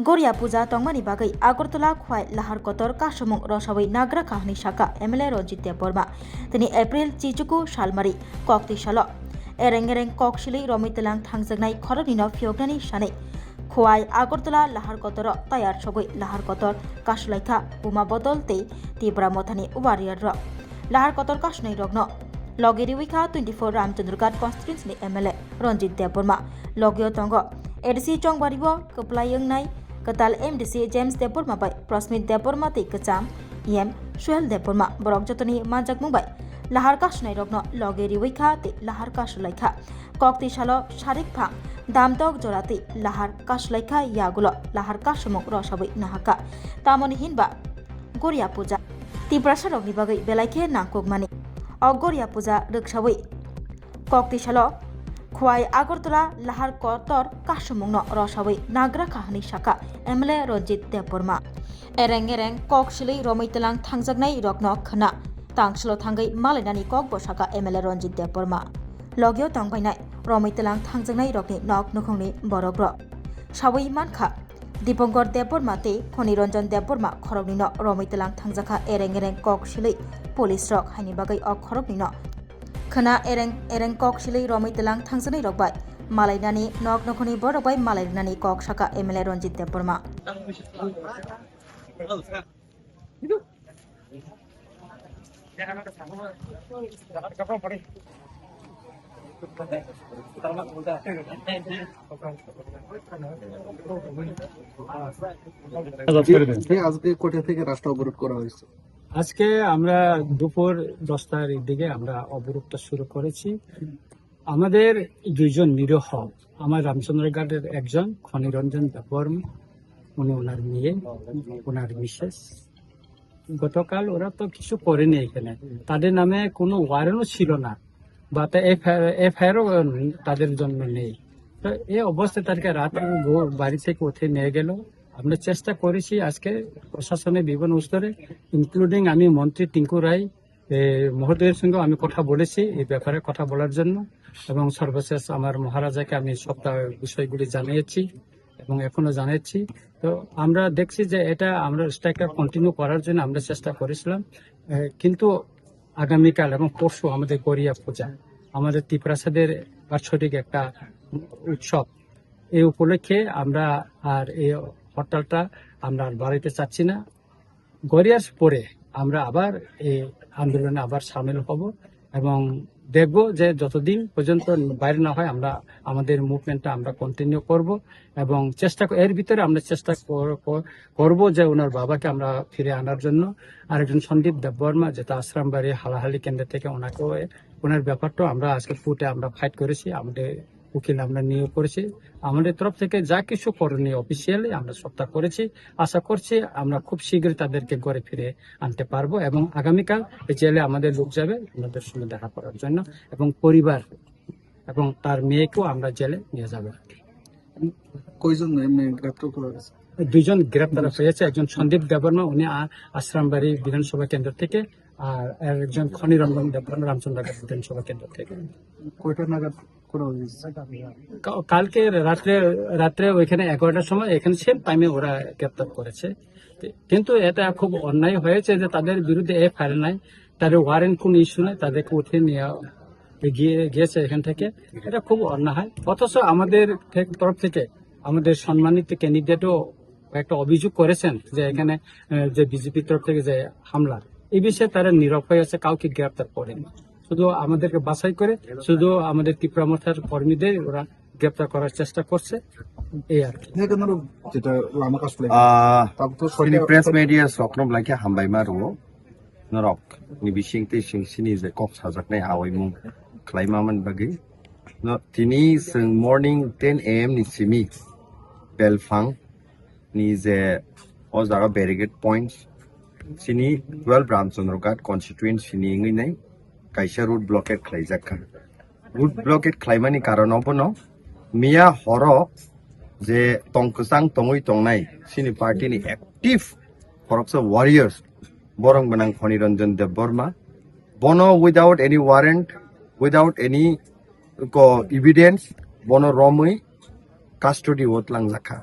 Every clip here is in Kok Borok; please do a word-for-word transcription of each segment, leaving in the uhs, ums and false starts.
Goria puja tongmani bagwi Agartala Khwai Lahar Kotor kasumung rosawi nagra kha hwnwi sakha M L A Ranjit Debbarma. Tini April chichuku salmari koktwi salo ereng ereng kok silwi romwi tlang thangjaknai khoroknwino phiyoknani sanwi Khwai Agartala Lahar Kotoro tayar sogwi Lahar Kotor kasulaikha Buma Bodol tei Tipra Mothani warrior rok. Lahar Kotor kasunai rokno logi riwi kha twenty four Ramchandraghat constituency ni M L A Ranjit Debbarma. Logio tongo A D C Chongbario kwplai wngnai kwtal M D C James Debbarma bai Prasmit Debbarma tei kwcham E M Suhel Debbarma. Borok jotoni manjakmung bai lahar kasunai rokno logi riwi kha tei lahar kasulaikha. Koktwi salo sarik phang damtok jora tei lahar kasulaikha, yagulo lahar kasumung rosawi nahakha. Tamoni hinba Goria puja Tiprasa rokni bagwi belai khe nangkukmani. O Goria puja rwksawi koktwi salo Khwai Agartala Lahar Kotor kasumungno rosawi nagra kha hwnwi sakha M L A Ranjit Debbarma. Ereng ereng kok silwi romwi tlang thangjaknai rokno khna tangslo thangwi malainani kok bo sakha M L A Ranjit Debbarma. Logio tongbainai romwi tlang thangjaknai rokni nok nukhungni borok rok sawi mankha Dipankar Debbarma tei Khoni Ranjan Debbarma khoroknwino romwi tlang thangjakha ereng ereng kok silwi police rok, haini bagwi o khoroknwino khna ereng ereng kok silwi romwi tlang thangjaknai rok bai malainani nok nokhoni borok bai malai rwnani kok sakha M L A Ranjit Debbarma. আজকে কোথা থেকে রাস্তা অবরোধ করা হয়েছে? আজকে আমরা দুপুর দশটার দিকে আমরা অবরোধটা শুরু করেছি। আমাদের দুইজন নিরীহ, আমার রামচন্দ্রঘাটের একজন খনিরঞ্জন দেববর্মা, উনি ওনার মেয়ে, ওনার মিসেস। গতকাল ওরা তো কিছু করেনি এখানে, তাদের নামে কোনো ওয়ারেন্টও ছিল না, বা তা এফআইআর, এফআইআরও তাদের জন্য নেই। তো এই অবস্থায় তাদেরকে রাত ভোর বাড়ি থেকে উঠে নিয়ে গেল। আমরা চেষ্টা করেছি আজকে প্রশাসনের বিভিন্ন স্তরে, ইনক্লুডিং আমি মন্ত্রী টিঙ্কু রায় এ, মহোদয়ের সঙ্গে আমি কথা বলেছি এই ব্যাপারে কথা বলার জন্য, এবং সর্বশেষ আমার মহারাজাকে আমি সব তা-, বিষয়গুলি জানিয়েছি এবং এখনো জানাচ্ছি। তো আমরা দেখছি যে এটা আমরা স্ট্রাইকটা কন্টিনিউ করার জন্য আমরা চেষ্টা করেছিলাম, এ, কিন্তু আগামীকাল এবং পরশু আমাদের গড়িয়া পূজা, আমাদের তিপ্রাসাদের বাৎসরিক একটা উৎসব। এই উপলক্ষে আমরা আর এই হরতালটা আমরা আর বাড়াইতে চাচ্ছি না। গড়িয়ার পরে আমরা আবার এই আন্দোলনে আবার সামিল হব এবং দেখব যে যতদিন পর্যন্ত বাইরে না হয়, আমরা আমাদের মুভমেন্টটা আমরা কন্টিনিউ করব এবং চেষ্টা ক-, এর ভিতরে আমরা চেষ্টা কর-, কর-, করব যে ওনার বাবাকে আমরা ফিরে আনার জন্য। আরেকজন সন্দীপ দেববর্মা, যেটা আশ্রামবাড়ি হালাহালি কেন্দ্র থেকে, ওনাকেও এ-, ওনার ব্যাপারটাও আমরা আজকে কোর্টে আমরা ফাইট করেছি, আমাদের উকিল আমরা নিয়োগ করেছি। আমাদের তরফ থেকে যা কিছু করণীয় অফিসিয়ালি আমরা সবটা করেছি। আশা করছি আমরা খুব শীঘ্রই তাদেরকে ঘরে ফিরে আনতে পারবো এবং আগামীকাল এই জেলে আমাদের লোক যাবে ওনাদের সঙ্গে দেখা করার জন্য এবং পরিবার এবং তার মেয়েকেও আমরা জেলে নিয়ে যাবো আর কি। কয়জন এমনি গ্রেপ্তার করা হয়েছে? দুইজন গ্রেপ্তার হয়েছে, একজন সন্দীপ দেববর্মা, উনি আ-, আশ্রামবাড়ি বিধানসভা কেন্দ্র থেকে, আর একজন খনিরঞ্জন দেববর্মা, রামচন্দ্রঘাট বিধানসভা কেন্দ্র থেকে। কয়টা নাগাদ করা হয়েছে? কা-, কালকে রাত্রে, রাত্রে ওইখানে এগারোটার সময় এখানে সেম টাইমে ওরা গ্রেপ্তার করেছে। কিন্তু এটা খুব অন্যায় হয়েছে যে তাদের বিরুদ্ধে এফআইআর নাই, তাদের ওয়ারেন্ট কোনো ইস্যু নাই, তাদেরকে উঠে নিয়ে গিয়ে, গিয়েছে এখান থেকে। এটা খুব অন্যায় হয়। অথচ আমাদের থে-, তরফ থেকে আমাদের সম্মানিত ক্যান্ডিডেটও একটা অভিযোগ করেছেন যে এখানে, আহ, যে বিজেপির তরফ থেকে যে হামলা, এই বিষয়ে তারা নীরব হয়ে আছে, কাউকে গ্রেপ্তার করেনি। শুধু আমাদেরকে বাছাই করে শুধু আমাদের ত্রিপুরা মোর্চার কর্মীদের ওরা গ্রেপ্তার করার চেষ্টা করছে, এই আর কি। যেটা লামা কাজ করে। আহ, তারপর তো sini সরকার press media sokno belai khe hambai ma rwo. Norok ni bising tei sing sini je kok sajaknai awaimung khlai ma man bagwi. No, tini chwng morning ten A M ni simi Belphang ni je o jaga barricade points sini twelve Ramchandra Ghat constituency ni wngwi nai kaisa road blockade khlaijak kha. Road blockade khlaimani karon obono miya horo je tong kwchang tongwi tongnai sini party ni active khoroksa warriors borok gwnang Khoniranjan Debbarma bono without any warrant, without any ko evidence bono romwi custody o tlangjak kha.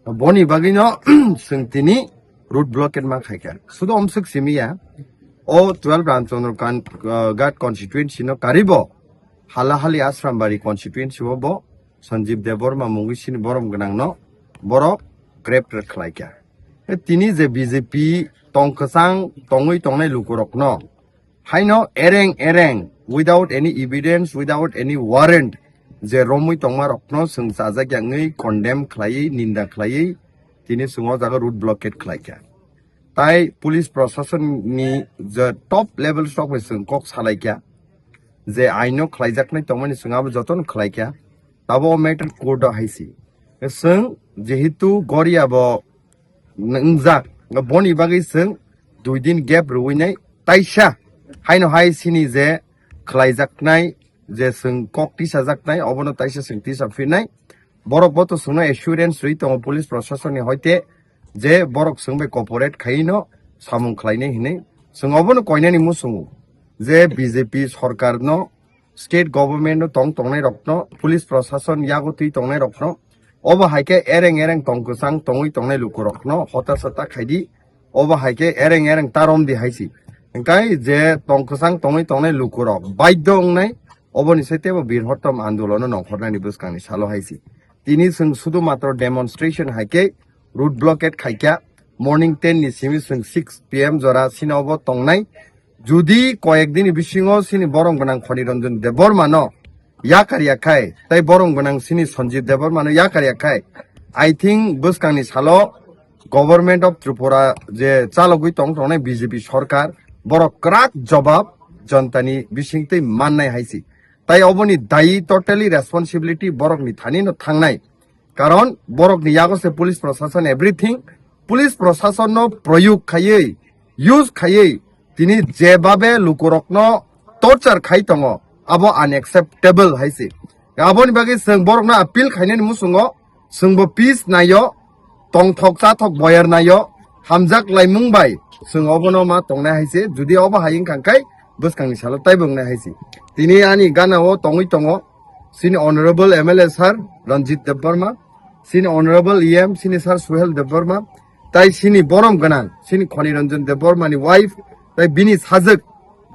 Boni bagwino chwng tini road blockade ma khaikha. Sudo omswk simi ya, o twelve Ramchandra Kan-, uh, Ghat constituency no karibo Halahali Asrambari constituency o bo Sanjeev Debbarma mungwi sini borom gwnang no borok grab khlaikha. E tini je B J P tong kwchang tongwi tongnai lukurokno haino ereng ereng, without any evidence, without any warrant, je romwi tongma rokno chwng chajak yangwi condemn khlaiwi, ninda khlaiwi, tini chwng o jaga road blockade khlaikha. Tai police proshasonni je top level rok bai chwng kok salaikha, je aino khlaijaknai tongmani chwng abo jotono khlaikha, tabo o matter court o haisi. Chwng jehetu Goria bo wngjak, boni bagwi chwng dui din gap rwinai taisa haino hai sini je khlaijaknai, je chwng kok tisajaknai, obono taisa chwng tisa phinai. Borok bo to chwngno assurance rwi tongo police proshasonni hoite je borok chwng bai cooperate khaino samung khlainai hinwi. Chwng obono koinani muchungo je B J P sorkarno, state government no tong tongnai rokno, police proshasonni yago twi tongnai rokno, obo hai khe ereng ereng tong kwchang tongwi tongnai lukurokno hota sata khaidi, obo hai khe ereng ereng tarom di haisi. Hwnkhe je tong kwchang tongwi tongnai lukurok baidho wngnai, oboni se teibo birhottom andolono nongkhornani bwskangni salo haisi. Tini chwng sudu matro demonstration hai khe road blockade khaikha, morning ten ni simi chwng six P M jora sini obo tongnai. Judi koyek dini bisingo sini borom gwnang Khoni Ranjan Debbarma no yakar yakhai, tai borom gwnang sini Sanjeev Debbarma no yakar yakhai, I think bwskangni salo Government of Tripura je chalogwi tong tongnai B J P sorkar, borok kwrak jobab jonta ni bisingtwi mannai haisi. Tai oboni dayi totally responsibility borok ni thani no thangnai. Karon borok ni yago se police proshashan everything, police proshashan no proyog khaiwi, use khaiwi, tini jebabe lukurokno torture khai tongo, abo unacceptable hai se. Aboni bagwi chwng borokno appeal khainani muchungo, chwngbo peace naio, tongthok chathok boyar naio, hamjak laimung bai chwng obono ma tongnai hai se. Judi obo hai wngkha khe bwskangni salo taibo wngnai hai se. Tini ani gana o tongwi tongo, sini Honorable M L A sir Ranjit Debbarma, sini Honorable E M, sini sir Suhel Debbarma, tai sini borom gwnang, sini Khoni Ranjan Debbarma ni wife, tai bini sajwk,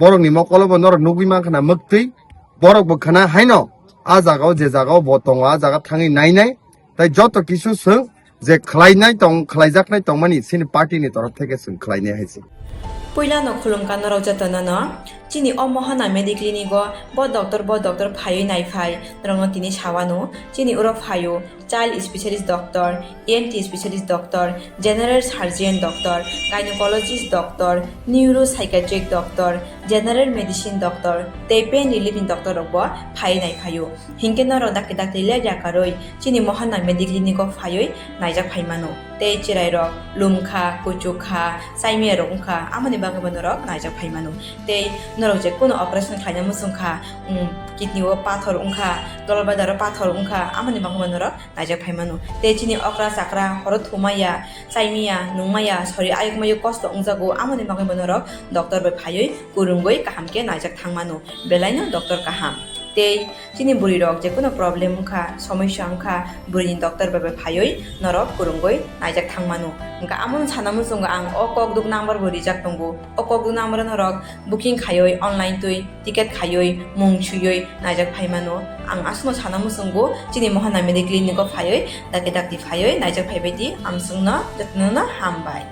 borok ni mokolo bo norok nugwi mankha na mwktwi, borok bo khana haino, a jaga o je jaga o bo tongo, a jaga thangwi nainai, tai joto kisu chwng je khlainai tong, khlaijaknai tongmani sini party ni torof theke chwng khlainai hai se. Puila no khulumkha norok jotono no, chini o Mohana Mediclinic o bo doctor, bo doctor phaiwi naiphai, norokno tini sawano, chini oro phaio child specialist doctor, E N T specialist doctor, general surgeon doctor, gynecologist doctor, neuropsychiatric doctor, general medicine doctor, tei pain relief ni doctor rok bo phaiwi naiphaio. Hinkhe norok dakti dakti ler yakarwi chini Mohana Mediclinic o phaiwi naijak phaimano. Tei chwrairok lumkha, kuchukha, chaimiyarok wngkha, amoni bagwi bo norok naijak phaimano. Tei norok je kuno operation khlaina muchungkha, um, kidney o pathor wngkha, dolbadaro pathor wngkha, amoni bagwi bo norok naijak phaimano. Tei chini okra chakra horo thumaya, chaimaya, nungmaya, sori ayukmayo kosto wngjago, amoni bagwi bo norok doctor bai phaiwi kwrwngwi kaham khe naijak thangmano. Belaino doctor kaham. Tei chini bwrwi rok je kuno problem wngkha, somosya wngkha, bwrwini doctor bai bai phaiwi norok kwrwngwi naijak thangmano. Hwnkha amono sana muchungo ang o kokduk number bo rijak tongo. O kokduk number o norok booking khaiwi online twi ticket khaiwi mung suiwi naijak phaimano. Ang aswkno sana muchungo chini Mohana Mediclinic o phaiwi dakti dakti phaiwi naijak phaibai di. Amswkno jotono hambai.